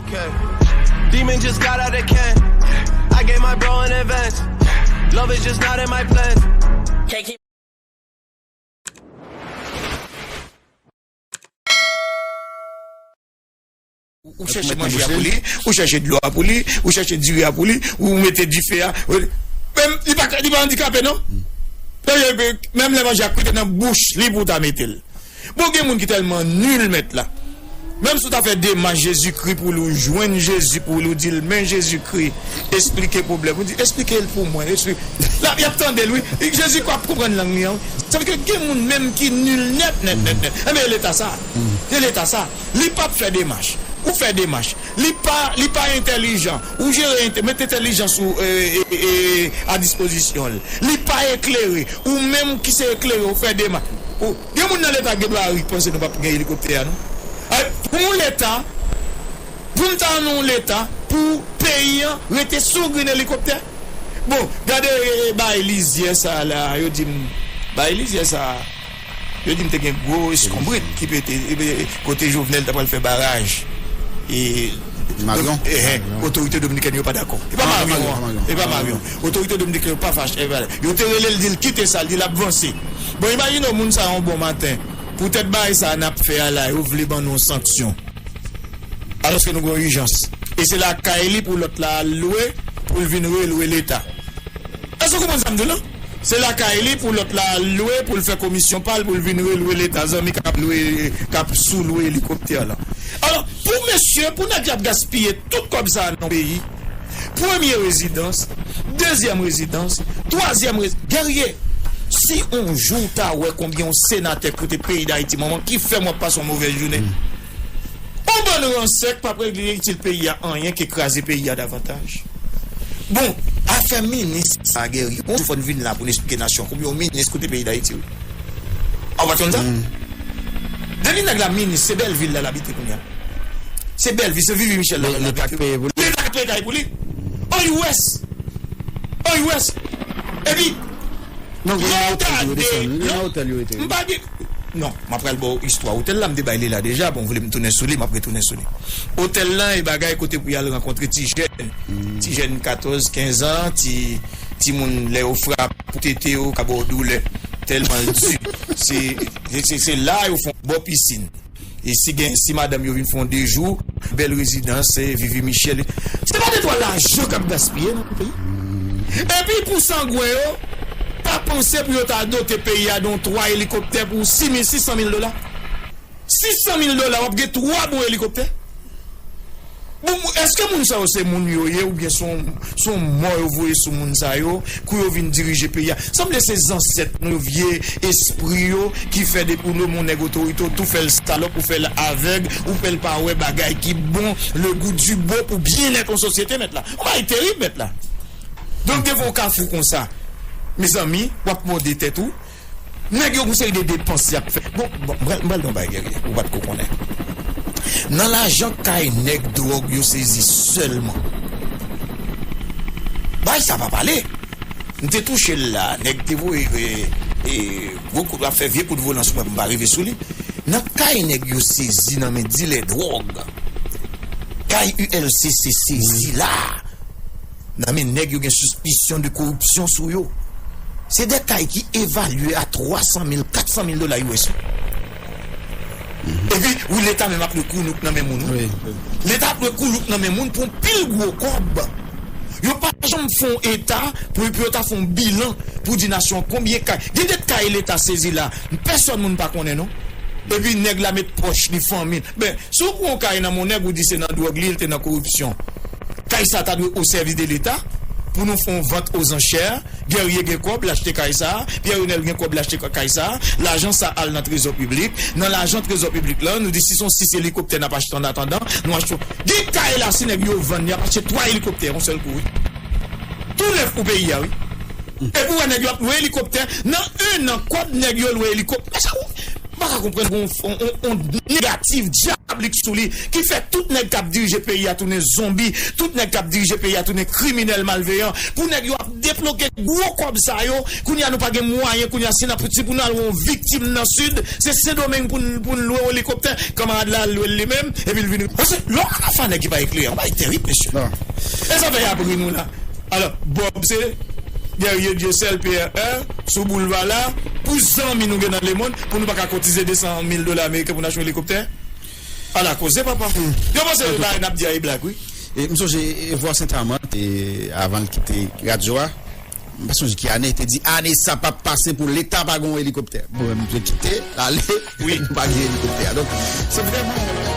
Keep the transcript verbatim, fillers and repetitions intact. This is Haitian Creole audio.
Okay. Demon just got out of can. I gave my bro an advance. Love is just not in my plans. Ou chèche manje a pou li, ou chèche dlo a pou li, ou chèche diri a pou li, ou mete dife a. Menm, li pa, li pa andikape, non. Menm lè manje a kwit nan bouch li pou w ta mete l. Bon, gen moun ki tèlman nil, mèt la. Menm si w ta fè demach Jezikri pou li, w jwenn Jezi pou li, w di l, "Men Jezikri, esplike pwoblèm." Ou di, "Esplike l pou mwen, esplike." La, y ap tande l, wi. Jezikri ap konprann lang li an, wi. Sa vle di ke gen moun menm ki nil nèt, nèt, nèt, nèt. Enben, e leta sa. E leta sa. Li p ap fè demach. Ou fè demach. Li pa, li pa entèlijan. Ou jere, ente- met entèlijans ou, e, e, e, a dispozisyon l. Li pa eklere. Ou menm ki se eklere, ou fè demach. Ou, gen moun nan leta ki gen dwa ri panse nou p ap gen elikoptè a, non? Ay, pou yon leta, pou n ta nan yon leta, pou peyi an rete sou grenn elikoptè? Bon, gade, e, e, bay lizyè sa la, yo di m, bay lizyè sa, yo di m te gen gwo eskonbrit ki pete, e, e, kote Jovenel ta pral fè baraj. E, Marion? Donk, e, e, Marion. Otorite dominikèn yo pa dakò. E pa Marion, e pa Marion. Otorite dominikèn yo pa fache, e, pa, yo te rele l, di l kite sa, l di l ap vanse. Bon, imajine w, moun sa yon bon maten. Poutèt bagay sa n ap fè a la, yo vle ban nou yon sanksyon. Alòske nou gen yon ijans. E se lakay li pou lòt la al lwe, pou l vin relwe leta. Èske w konprann sa m di w lan? Se lakay li pou lòt la al lwe, pou l fè komisyon pa l, pou l vin relwe leta, zanmi k ap lwe, k ap sou lwe elikoptè la. Alò, pou mesye, pou nèg y ap gaspiye tout kòb sa a nan peyi, premye rezidans, dezyèm rezidans, twazyèm rezi-, Guerrier, si yon jou w ta wè konbyen yon senatè koute peyi Dayiti, manman, ki fè m w ap pase yon movèz jounen. Yon bann ransè k p ap regle itil peyi a anyen ke kraze peyi a davantaj. Bon, afè minis sa, Guerrier, yon jou fò n vin la pou n esplike nasyon konbyen yon minis koute peyi Dayiti, wi. A, w pa t konn sa? Depi nèg la minis, se Bèlvil la l abite kounye a. Se Bèlvil, se Vivi Michel la. Leta k peye pou li. Leta k peye kay pou li. An U S. An U S. Epi, non, gen yon otèl yo desann, gen yon otèl yo rete. M pa gen, non, m ap pral ba w istwa otèl la, m te bay li la deja, bon, vle m tounen sou li, m ap retounen sou li. Otèl la, e bagay kote pou y al rankontre ti jèn. Ti jèn katòz, kenz an, ti, timoun lè yo frape pou tete yo, ka ba w doulè. Tèlman l di. Se, se, se la yo fè yon bò pisin. E si gen, si madanm yo vin fè yon de jou, bèl rezidans, e, Vivi Michel. Se pa de twa lajan k ap gaspiye nan peyi. Epi pou sangwen yo, pa panse pou yo ta dote peyi a de yon twa elikoptè pou sis mil, sis san mil dola. Sis san mil dola, w ap gen twa bon elikoptè. Bon, èske moun sa yo se moun yo ye, oubyen se yon, se yon mò yo voye sou moun sa yo, kou yo vin dirije peyi a? Sanble se zansèt nou, vye espri yo, ki fè depi w nonmen yon nèg otorite, ou tou fè l salòp, ou fè l avèg, ou fè l pa wè bagay ki bon, le goût du bon pou byennèt yon sosyete, mèt la. Yon bagay terib, mèt la. Donk, devan yon kafou konsa, mezanmi, w ap mòde tèt ou. Nèg yo gon seri de depans y ap fè. Bon, bon, m pral, m pral di yon bagay, Guerrier, ou pa t ko konnen. Nan lajan kay nèg dwòg yo sezi sèlman. Bagay sa pa pale. M te touche l la, nèg te voye, e, e, gwo kout, ap fè vye kout volan sou mwen pou m pa rive sou li. Nan kay nèg yo sezi nan men dilè dwòg, kay U L C C sezi la, nan men nèg yo gen sispisyon de koripsyon sou yo. Se de kay ki evalye a twa san mil, kat san mil dola U S. Epi, wi, leta menm ap lwe koulouk nan men moun, wi. Wi. Leta ap lwe koulouk nan men moun pou yon pil gwo kòb. Yo pa janm fè yon eta pou, pou yo ta fè yon bilan pou di nasyon konbyen kay. Gen de kay leta sezi la, pèsòn moun pa konnen, non. Epi nèg la met pòch li, fanmi l. Ben, si w pran yon kay nan men yon nèg, ou di se nan dwòg li ye, li te nan koripsyon. Kay sa ta dwe o sèvis de leta pou nou fè yon vant ozanchè. Guerrier gen kòb, l achte kay sa. Pierre Renel gen kòb, l achte kay sa. Lajan sa al nan trezò piblik. Nan lajan trezò piblik la, nou di si se yon sis elikoptè n ap achte an atandan, nou achte. Gen kay la, si nèg yo vann, y ap achte twa elikoptè yon sèl kou, wi. Tou nèf pou peyi a, wi. Epi w wè nèg yo ap lwe elikoptè. Nan en an, kòb nèg yo lwe elikoptè. Mèsi, m pa ka konprann yon, yon, yon, yon negatif dyab. dyabòlik sou li, ki fè tout nèg k ap dirije peyi a tounen zonbi, tout nèg k ap dirije peyi a tounen kriminèl malveyan, pou nèg yo ap deploke gwo kòb sa yo, kounye a nou pa gen mwayen, kounye a si n ap, si pou n al wè yon viktim nan sid, se Sendomeng pou n, pou n lwe yon elikoptè, kanmarad la al lwe l li menm, epi l vin. Paske lè w ka fè nèg ki pa eklere, yon bagay terib, mesye. E sa fè y ap ri nou la. Alò, Bob se Guerrier Dieuseul, P R R, sou boulva la, pou zanmi nou gen nan lemonn, pou nou pa ka kotize de san mil dola ameriken pou n achte yon elikoptè? Ala koze, papa. Yo panse bagay n ap di a e blag, wi. E m sonje, e, Vwa Sent Amant, e, avan l kite radyo a, m pa sonje ki ane, te di, ane sa p ap pase pou Leta pa gen yon elikoptè. Bon, m te kite l ale, wi, nou pa gen elikoptè. Donk, se vrèman